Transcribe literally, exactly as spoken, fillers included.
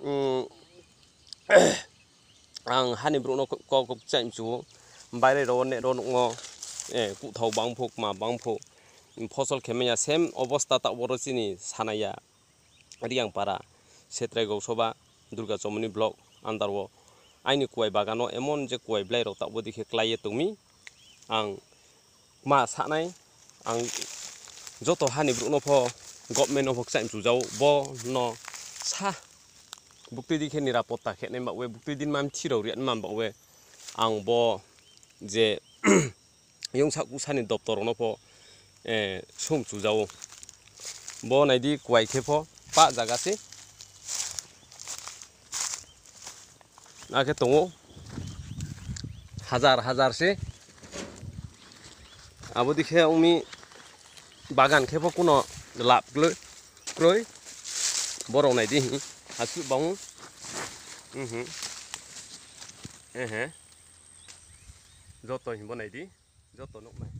mm, ang hani borokno kok, kok, kok chaimchu, baire rok net rok nukgo, eh, kuthau bangphu, kma bangphu, phosol khe manya, same obosta ta oro chini sanaya. Riyangpara, Setrai Gausoba, Durga Chomoni block under o aini kuwai bagano emon je kuwai bwlairok tabuk dikhe klaiye tongmi. Ang ma sanai, ang joto hani borokno pho, government no pho kchai mchujao, bo no sa buktui dikhe nirapotta khenai bagwi, buktui din mamthirok riyani man bagwi ang bo je Yung sak usani doptor rokno pho, eh, sum chujao. Bo naidi kuwai khe pho pa jaga se. Akhe tongo hajar hajar se. Abo dikhe ongmi bagan khe pho kuno lab gloi kroi. Borok naidi hi hasu bang. Mhm. Ehe. Joto himbo naidi. Joto nuknai.